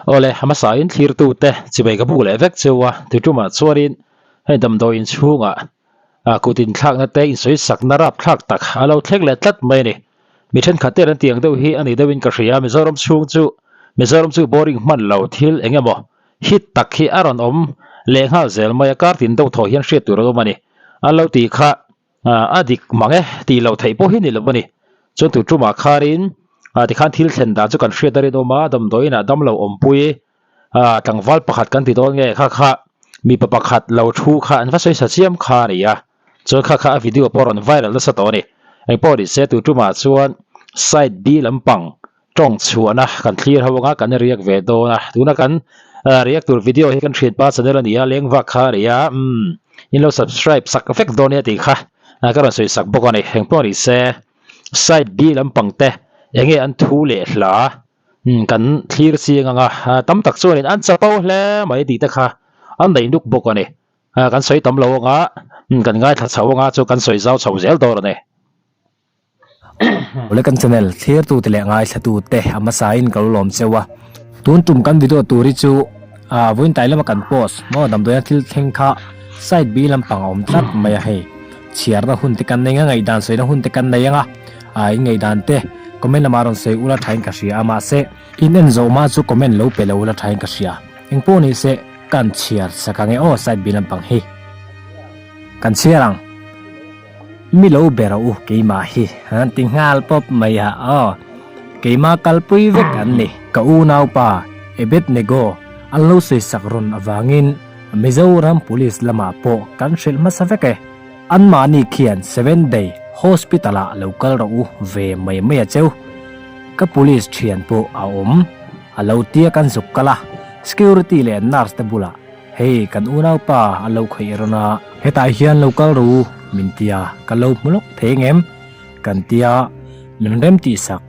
Awle, a hmasain thlirtute chibai ka buk leh vek cheu a, tuitumah chuanin hei damdawi inchhungah kut inthlakna te insawisakna rapthlak tak a lo thleng leh tlat mai a ni. Mi thenkhat te an tiang deuh hi a ni deuhin ka hria, Mizoram chhung chu Mizoram chu boring hman lo thil eng emaw hit tak hi a rawn awm leh nghal zel mai a, kar tin deuh thaw hian hriat tur a awm a ni. An lo tih kha A dik mang e tih loh theih pawh hi ni lo a ni. Chuan tu tumah khanin tikhan thil thlen dan chu kan hriat a rinawm a, damdawiinah damlo awmpui tlangval pakhat kan ti dawn nge kha kha mipa pakhat lo thu kha an va sawi sa chiam kha a ni a, chuan kha kha a video pawh a rawn viral nasa tawh a ni. Engpawh ni se tu tumah chuan side B lampang tawng chhuahna kan thlir ho anga kan react ve dawn a, tuna kan react tur video hi kan thianpa channel a ni a, lengvak kha a ni a, umm in lo subscribe sak vek dawn nia tih kha ka rawn sawi sak bawk a ni, engpawh ni se side B lampang te enge an thu leh hla umm kan thlir chiang anga tam tak chuanin an chapo hle mai tih te kha an neih nuk bawk a ni, kan sawi tam lo anga kan ngaithla chho anga chu kan sawi zau chho zel dawn a ni. Awle kan channel thlirtute leh ngaithlatute a hmasain ka lo lawm cheu a, tun tum kan video tur hi chu ah vawiin tlai lama kan post maw damdawiina thil thleng kha side B lampang a awm tlat mai a hei chhiarna hun te kan nei anga ngaihdan sawina hun te kan nei anga ah in ngaihdan te comment lamah rawn sawi ula thain ka hria a mahse in en zawh hma chu comment lo pe lo ula thain ka hria engpawh ni se kan chhiar sak ange aw side B lampang hi kan chhiar ang. Mi lo ber a u keimah hi an ti nghal pawp mai a aw keimah kalpui vek an ni. Ka unaupa Abednego an lo sawisak rawn avangin Mizoram Police lamah pawh kan hrilh hmasa vek e. Anmahni khian Seven Day Hospital ah lo kal rawh u ve mai mai a cheu. Ka police thian pawh a awm a lo tia kan zuk kal a, security leh nurse te bulah Hei kan unaupa a lo khawih rawn a. Hetah hian lo kal ru min tia ka lo hmu lawk thei ngem? Kan tia min rem tih sak.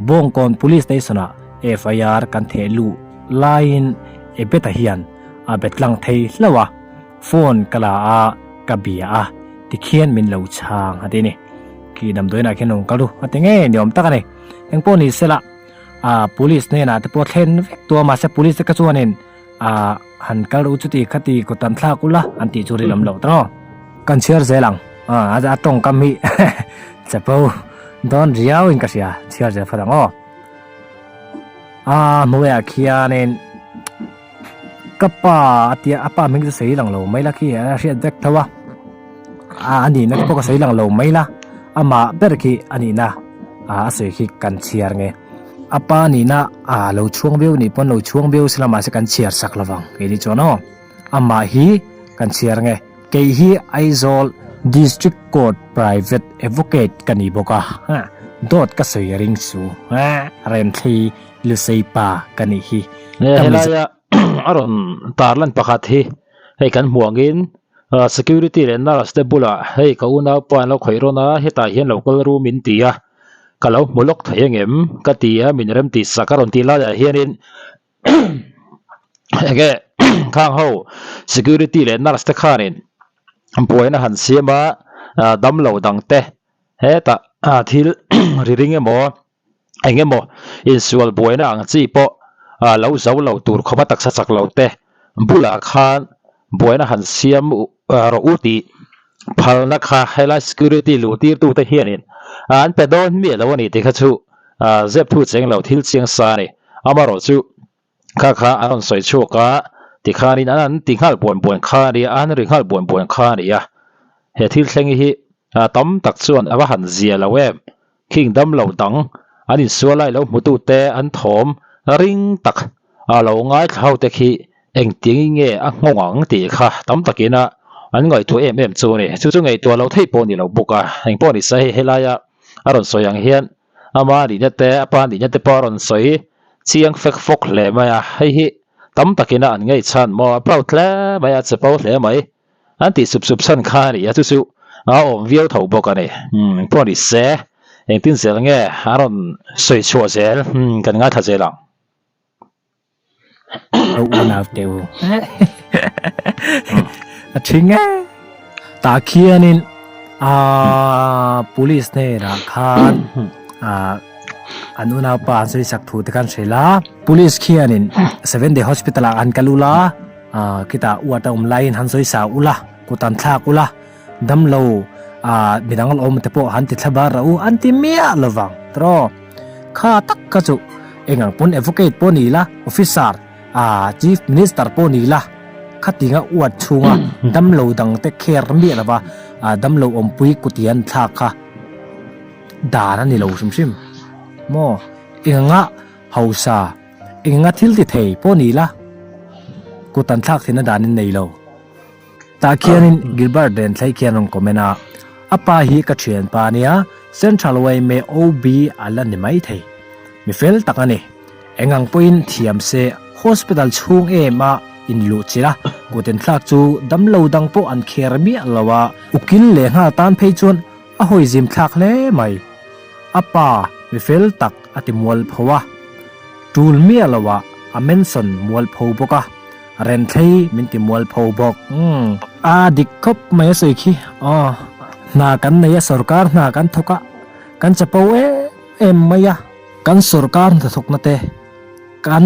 Bawngkawn Police Station ah FIR kan theh luh laiin Ebet-a hian a be tlang thei hlauh a, phone ka la a, ka bia a, tikhian min lo chhang a ti ni. Khi damdawiinah khian rawn kal ru a ti ngei ni awm tak a ni. Engpawh ni sela Police hnenah te pawh thlen vek tua mahse Police te kha chuanin A han kal u chuti khati kut an thlak ula an tih chu rinawm loh tawh. Kan chhiar zel ang. A a tawngkam hi chapo dawn riau in ka hria chhiar zel phawt ang aw. A hnuaiah khianin ka pa a tia a pa hming chu sawi lang lo mai la khi a hriat vek tho a. A a nihna te pawh ka sawi lang lo mai la amah ber khi a nihna a sawi khi kan chhiar nge. A pa nihna a lo chhuang viau nih pawn lo chhuang viau sela mahse kan chhiar sak lo vang kei ni chuan aw amah hi kan chhiar nge kei hi Aizawl District Court Private Advocate ka ni bawk a dawt ka sawi ring chu Remthlei Lusei pa ka nih hi ka helaia a rawn tarlan pakhat hi hei kan hmuh angin security leh nurse te bulah hei ka unaupa an lo khawih rawn a hetah hian lo kal ru min ti a. Ka lo hmu lawk thei angem? Ka ti a, min rem tih sak a rawn tih laiah hianin enge khang ho security leh nurse te khanin buaina han siam a, damlo dang te hetah thil ri ring emaw eng emaw insual buaina ang chi pawh lo zo lo tur khawp a taksa chak lo te bulah khan buaina han siam rawh u tih phalna kha helai security luh tirtu te hianin an pe dawn miah lo a ni tih kha chu zep thu cheng lo thil chiang sa a ni. Amaherawh chu kha kha an rawn sawi chhuak a tikhanin an an ti nghal buan buan kha a ni a, an ri nghal buan buan kha a ni a. He thil thleng hi tam tak chuan a va han zia lo em. Khing dam lo dang an insual lai lo hmutute an thawm ring tak a lo ngaithla ho te khi Engtiangin nge a nghawng ang tih kha tam takin a an ngaihtuah em em chu a ni. Chu chu ngaihtuah lo theih pawh a ni lo bawk a. Engpawh ni se hei helaia a rawn sawi ang hian ama nihna te a pa nihna te pawh a rawn sawi chiang fek fawk hle mai a. Hei hi tam takin a an ngaihchhan maw a proud hle mai a, chapo hle mai an tih sup sup chhan kha a ni a. Chu chu a awm viau tho bawk a ni. Engpawh ni se engtin zel nge a rawn sawi chhuah zel kan ngaithla zel ang. Lo unau te u. A thing e. Tah khianin a police hnenah khan a An unaupa an sawisak thu te khan hrilh a. Police khianin Seven Day Hospital ah an kal ula, khitah ward a awm laiin han sawisa ula, kut an thlak ula, damlo midang la awm te pawh han ti thla bar rah u an ti miah lovang tiraw. Kha tak kha chu engang pawn advocate pawh ni ila, officer, chief minister pawh ni ila, khatinga ward chhunga damlo dang te care miah lova damlo awmpui kut hi an thlak kha. Dan a ni lo hrim hrim maw? Enganga hausa, enganga thil ti thei pawh ni la, kut an thlak theihna dan in nei lo. Tah khianin Gilbert Renthlei khian rawn comment a, A pa hi ka thianpa a nia, Central yma OB a la ni mai thei. Mi fel tak a ni. Engang pawhin thiam se hospital chhung em a inluh chilh a, kut inthlak chu damlo dang pawh an kher miah lo a, ukil leh nghal tan phei chuan A hawi zim thlak hle mai. A pa mi fel tak a ti mualpho a, tul miah lo ah a mention mualpho bawk a, Renthlei min ti mualpho bawk. Umm. A dik khawp mai a sawi khi. Aw. Hna kan nei a, sorkar hna kan thawk a, kan chapo em em mai a. Kan sorkar hnathawkna te, kan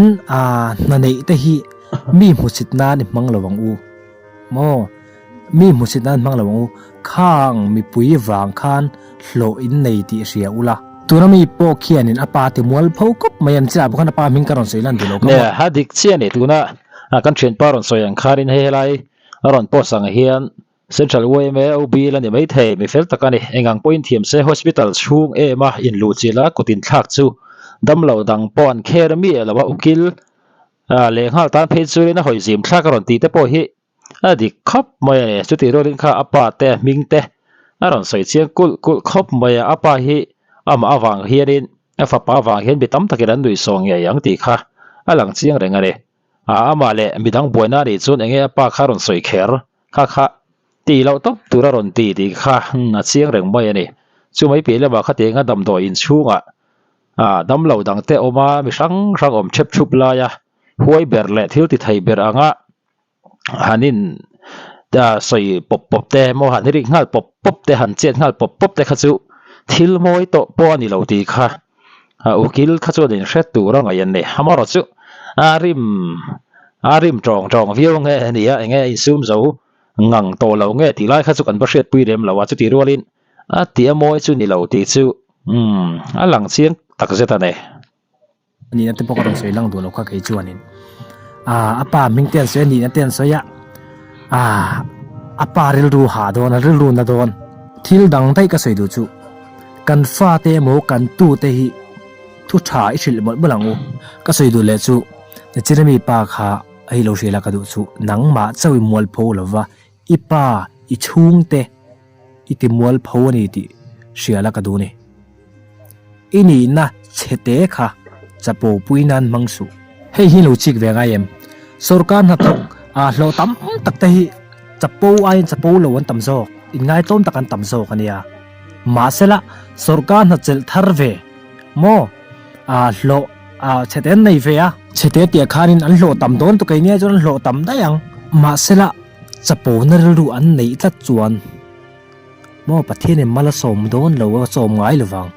hna neih te hi mi hmusit nan i hmang lo ang u. Maw? Mi hmusit nan hmang lo ang u, khang mipui vang khan hlawh in nei tih hria ula. Tuna mi pawh khianin a pa ti mual pho kawp mai an chiah bawk khan a pa hming ka rawn sawi lan duh lo ka Nia, a dik chiah a ni. Tuna kan thianpa rawn sawi ang khanin hei helai a rawn post ang hian Central yma OB la ni maithei, mi fel tak a ni. Engang pawhin thiam se hospital chhung em a inluh chilh a kut inthlak chu damlo dang pawh an kher miah lo a, ukil lehnghal tan phei chuan a hawi zim thlak a rawn tih te pawh hi A dik khawp mai a ni. Chutih rualin kha a pa te hming te a rawn sawi chiang kulh kulh khawp mai a. A pa hi amah avang hianin a fapa avang hian mi tam takin an nuihsawh ngei ang tih kha a lang chiang reng a ni. A amah leh midang buaina a nih chuan enge a pa kha a rawn sawi kher kha kha tih loh tawp tur a rawn ti tih kha a chiang reng mai a ni. Chumai piah lamah khatianga damdawi inchhungah damlo dangte awm a, mi hrang hrang awm thep thup laia huai ber leh thil ti thei ber anga han in sawi pawp pawp te emaw han rik nghal pawp pawp te han chet nghal pawp pawp te kha chu thil mawi tawh pawh a ni lo tih kha ukil kha chuan in hre tur a ngaih an ni. Amaherawh chu a rim a rim tawng tawng viau nge a ni a enge a insum zo ngang tawh lo nge tih lai kha chu kan va hriatpui lem lo a chutih rualin a tih a mawi chu ni lo tih chu umm a lang chiang tak zet a ni. Nihna te pawh ka rawn sawi lang duh lo kha kei chuanin ah a pa hming te an sawi a nihna te an sawi a ah a pa rilru hah dawn a rilru na dawn thil dang daih ka sawi duh chu kan fa te emaw kan tu te hi thu tha i hrilh mawlh mawlh ang u ka sawi duh leh chu Nichirami pa kha hei lo hrilh a ka duh chu nangmah chauh i mualpho lova i pa i chhungte i ti mualpho a ni tih hria la ka duh ni. I nihna chhe te kha chapo pui nan hmang suh. Hei hi lo chik ve ngai em? Sorkar hnathawk ah hlawh tam tak te hi chapo aiin chapo lo an tam zawk, inngaitawm tak an tam zawk a nia. Mahsela sorkar hna chelh thar ve maw ah hlawh ah chhe te an nei ve a. Chhe te tih ah khanin an hlawh tam dawn tuk ei nia chuan an hlawh tam daih ang. Mahsela chapona rilru an neih tlat chuan. Maw Pathianin mal a sawm dawn lo a sawm ngai lovang.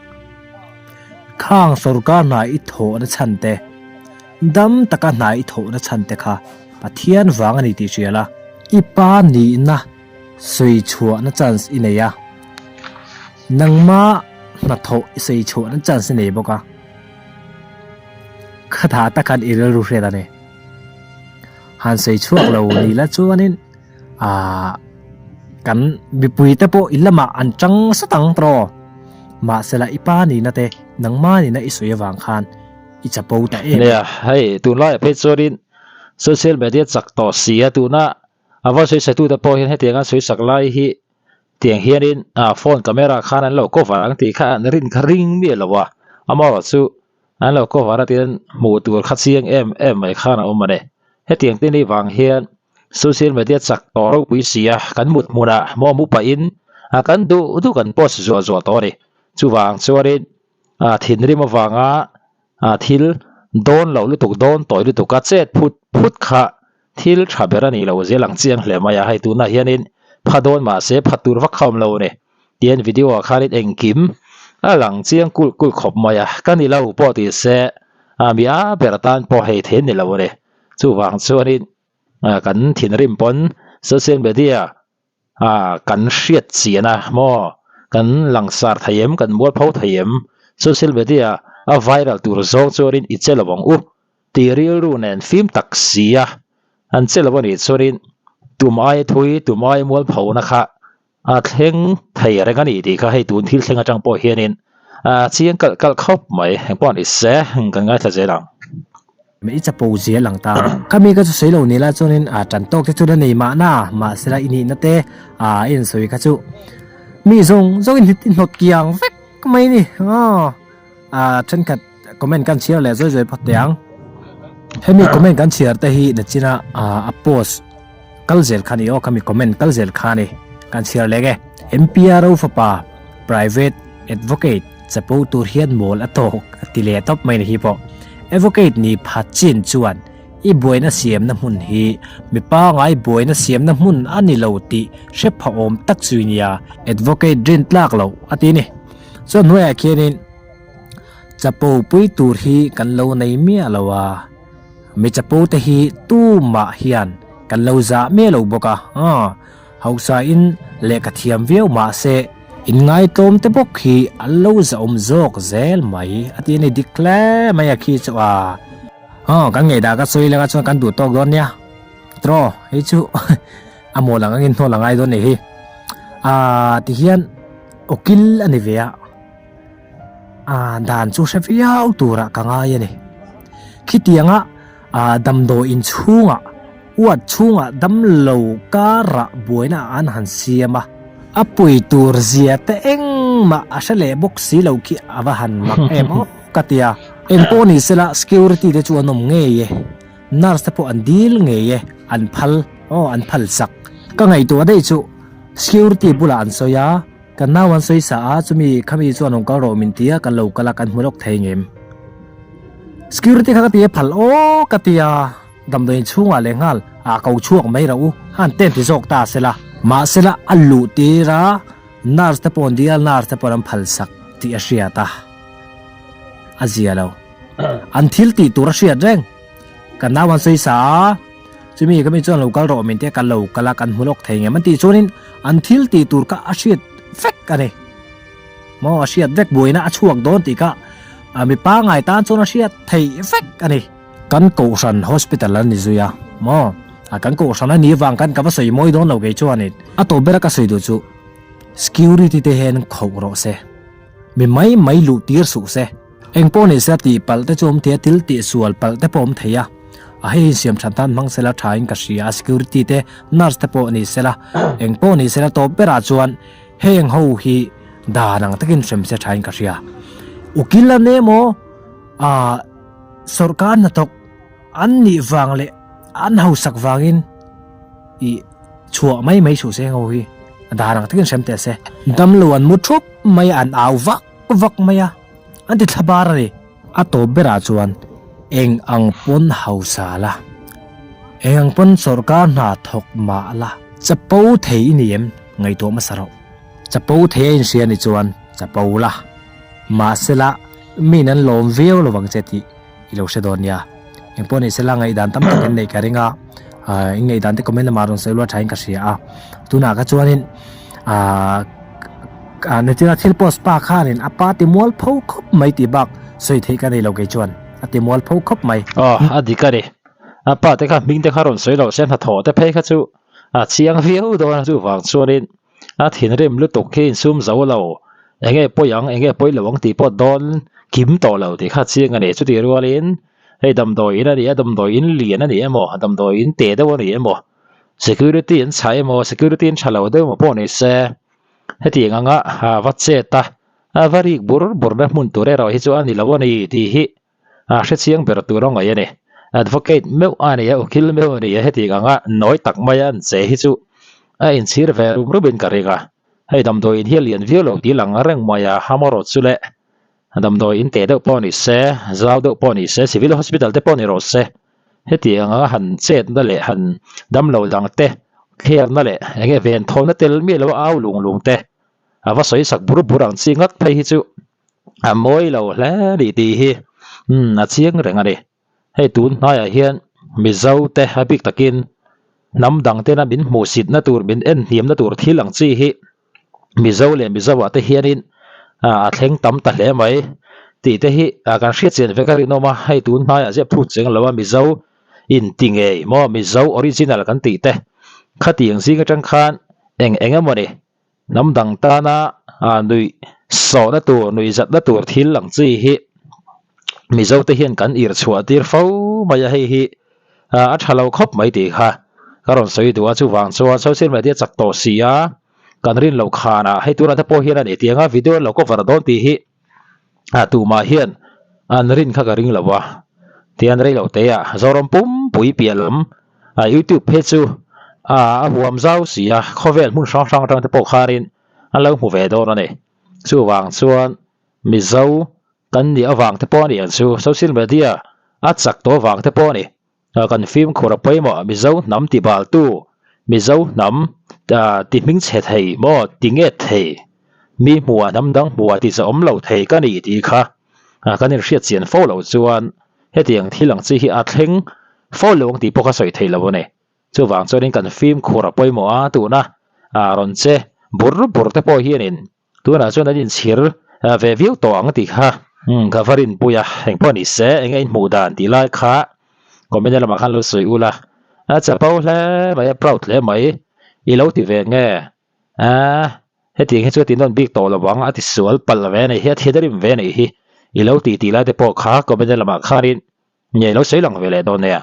Khang sorkar hna i thawhna chhan te, dam taka hna i thawhna chhan te kha Pathian vang a ni tih hria la. I pa nihna sawi chhuahna chance i nei a, nangma hnathawh i sawi chhuahna chance i nei bawk a. Khatah tak khan i rilru hriat a ni. Han sawi chhuak lo ni la chuanin. Aaa kan mipui te pawh in lamah an tang sat ang tawh mahsela i pa nihna te nangma nihna i sawi avang khan i chapo ta em. Nia hei tunlaiah phei chuanin social media chak tawh si a tuna a va sawi satu te pawh hian hetiang an sawi sak lai hi tiang hianin ah phone camera khan an lo cover ang tih kha an rin kha ring miah lo a amaherawhchu An lo cover a tin hmuh tur kha chiang em em mai khan a awm a ni. Hetiang te ni vang hian social media chak tawh ropui si a, kan mut hmunah maw mu pahin a kan duh duh kan post zuah zuah tawh a ni. Chuvang chuanin a thinrim avanga a thil dawn loh lutuk dawn tawih lutuk a chet phut phut kha thil tha ber a nih loh zel ang chiang hle mai a, hei tunah hianin pha dawn mahse pha tur vak kha awm lo a ni. Tihian video ah khanin engkim. A lang chiang kulh kulh khawp mai a, ka ni lo pawh ti se a mi a ber tan pawh hei theih ni lo a ni. Chuvang chuanin kan thinrim pawn social media ah kan hriat chian a maw kan langsar thei em kan mualpho thei em social media a viral tur zawng chuanin i che lo ang u tih rilru nen fim tak si a an che lo a nih chuanin tum aia thui tum aia mualpho na kha a thleng thei reng a ni tih kha hei tun thil thleng atang pawh hianin a chiang kalh kalh khawp mai engpawh a ni se kan ngaithla zel ang. I chapo zel ang ta. Khami ka chu sawi lo ni la chuanin a tan tawk te chuan a nei mahna mahsela i nihna te a i insawi kha chu mi zawng zawng in i hnawt kiang vek mai ni aw a thenkhat comment kan chhiar leh zawi zawi phawt teh ang. Hemi comment kan chhiar te hi nachina a post kal zel kha ni aw khami comment kal zel kha ni kan chhiar leh nge. MPRO fapa private advocate chapo tur hian mawl a tawk a ti leh tawp mai ni hi pawh. Advocate ni pha chin chuan i buaina siamna hmun hi mi pangai buaina siamna hmun a ni lo tih hre phahawm tak chu nia advocate rin tlak loh a ti ni. Chuan hnuaiah khianin chapo pui tur hi kan lo nei miah lo a, mi chapo te hi tumah hian kan lo zah miah lo bawk a. Hausa in lehkha thiam viau mah se inngaihtlawm te bawk hi an lo zahawm zawk zel mai a ti a ni dik hle mai a khi chu a. Aw kan ngeidah ka sawi laka chuan kan duh tawk dawn nia tiraw hei chu a mawl ang angin hnawl a ngai dawn nih hi ah tihian ukil a ni ve a ah dan chu hre viau turah ka ngai a ni khitianga ah damdawi inchhungah. Uat chhungah damlo karah buaina an han siam a, a pui tur zia te engmah a hre leh bawk si lo khi a va han mak em aw ka ti a. Engpawh ni sela security te chu an awm ngei e, nurse te pawh an dil ngei e, an phal aw an phal sak. Ka ngaihtuah daih chu security bulah an sawi a, kan nau an sawi sa a, chumi khami chuan rawn kal rawh min ti a, kan lo kal a kan hmu lawk thei ngem. Security kha ka ti a phal aw ka ti a. Damdawiin chhungah leh nghal ah ko chhuak mai rauh u, han ten ti zawk ta sela. Mahsela a luh tir a, nurse te pawh an dil a, nurse te pawh an phal sak tih a hriat a, a zia lo. An thil tih tur a hriat reng. Kan nau an sawi sa a, chumi ka mi chuan lo kal rawh min tia kan lo kal a, kan hmu lawk thei ngem an tih chuanin an thil tih tur kha a hriat vek a ni. Maw a hriat vek buaina a chhuak dawn tih kha mi pangai tan chuan a hriat theih vek a ni. Kan kohhran hospital a ni zui a maw? A kan kohhran a nih vang khan ka va sawi mawi dawn lo kei chuanin. A tawp bera ka sawi duh chu security te hian khoh rawh se, mi mai mai luh tir suh se. Eng pawh ni se a tih palh te chu awm thei a, thil tih sual palh te pawh awm thei a, a hei insiam that nan hmang sela tha in ka hria a, security te nurse te pawh ni sela, eng pawh ni sela tawp berah chuan heng ho hi dan ang takin hrem se tha in ka hria. Ukil an emaw ah. Sawrkar hnathawk an nih vang leh an hausak vangin ih chhuah mai mai suh se ho hi a dan ang takin hrem teh se. Damlo an mu thup mai a, an au vak vak mai a, an ti thla bar a ni. A tawp berah chuan eng ang pawn hausa la, eng ang pawn sawrkar hna thawk mah la, chapo thei i ni em ngaihtuah hmasa rawh. Chapo thei a inhria ni chuan chapo la, mahsela Min an lawm viau lovang che tih i lo hre dawn nia. Engpawh ni sela ngaihdan tam tak in neih ka ring a, ah in ngaihdan te comment lamah rawn sawi lua thain ka hria a. Tunah kha chuanin ah ah nichina thil post pa khanin a pa ti mual pho khawp mai tih bak sawi theih ka nei lo kei chuan a ti mual pho khawp mai. Aw a dik a ni. A pa te kha hming te kha rawn sawi loh se hnathawh te phei kha chu a chiang viau dawn a chuvang chuanin A thinrim lutuk khi insum zo lo, enge pawi ang, enge pawi lo ang tih pawh dawn kim tawh lo tih kha chiang a ni. Chutih rualin hei damdawi in a ni a, damdawi in lian a ni emaw, damdawi in teh deuh a ni emaw, security an chhah emaw, security an tha lo deuh emaw pawh ni se, hetiang anga va chet a, a va rik bur bur na hmun tur erawh hi chu a ni lo a ni tih hi a hre chiang ber tur a ngaih a ni. Advocate meuh a ni a, ukil meuh a ni a, heti anga nawi tak maia an che hi chu a inchhir ve rum rum in ka ring a. Hei damdawi in hi a lian viau lo tih lang reng mai a, amarawh chu le damdawi in teh deuh pawh ni se, zau deuh pawh ni se, civil hospital te pawh ni rawh se, heti anga han chetna leh han damlo dang te thlerna leh enge venthawmna tel miah lo a au lung lung te a va sawi sak bur bur ang chi ngat phei hi chu. A mawi lo hle a nih tih hi umm a chiang reng a ni. Hei tun hnaiah hian Mizo te a bik takin hnam dang tena min hmuhsitna tur min en hniamna tur thil ang chi hi Mizo leh Mizo ah te hianin a thleng tam ta hle mai tih te hi kan hriat chian vek a rinawm a, hei tun hnaiah ziah phut cheng lo a Mizo inti ngei maw Mizo original kan tih te khatiang zing atang khan eng eng emawni Hnam dang tana nuih sawhna tur, nuih zatna tur thil ang chi hi Mizote hian kan ir chhuah tir fo mai a, hei hi a tha lo khawp mai tih kha ka rawn sawi duh a, chuvang chuan social media chak tawh si a, kan rin loh khanah hei tunah te pawh hian a ni tiang a video an lo cover dawn tih hi tumah hian an rin kha ka ring lo a, tian rei lo te ah Zoram pumpui piah lam YouTube phei chu a huam zau si a, khawvel hmun hrang hrang atang te pawh khanin an lo hmu ve dawn a ni. Chuvang chuan Mizo kan nih avang te pawh a ni ang chu, social media a chak tawh avang te pawh a ni. Kan fimkhur a pawimawh Mizo hnam ti baltu, Mizo hnam ti hmingchhe thei maw ti nget thei, mi hmuhah hnam dang hmuhah ti zahawm lo thei ka ni tih kha kan inhriat chian fo loh chuan hetiang thil ang chi hi a thleng fo lo ang tih pawh kha sawi theih lo a ni. Chuvang chuanin kan fimkhur a pawimawh a, tuna rawn che bur bur te pawh hianin Tunah chuan an inchhir ve viau tawh ang tih kha ka va rinpui a, engpawh ni se eng nge inhmuh dan tih lai kha comment lamah khan lo sawi ula, a chapo hle mai a proud hle mai i lo ti ve nge a hetiang hi chu a ti nawn bik tawh lo ang a ti sual palh ve a nih hi a thi darim ve a nih hi i lo ti tih lai te pawh kha comment lamah khanin nge lo sawi lang ve leh dawn nia.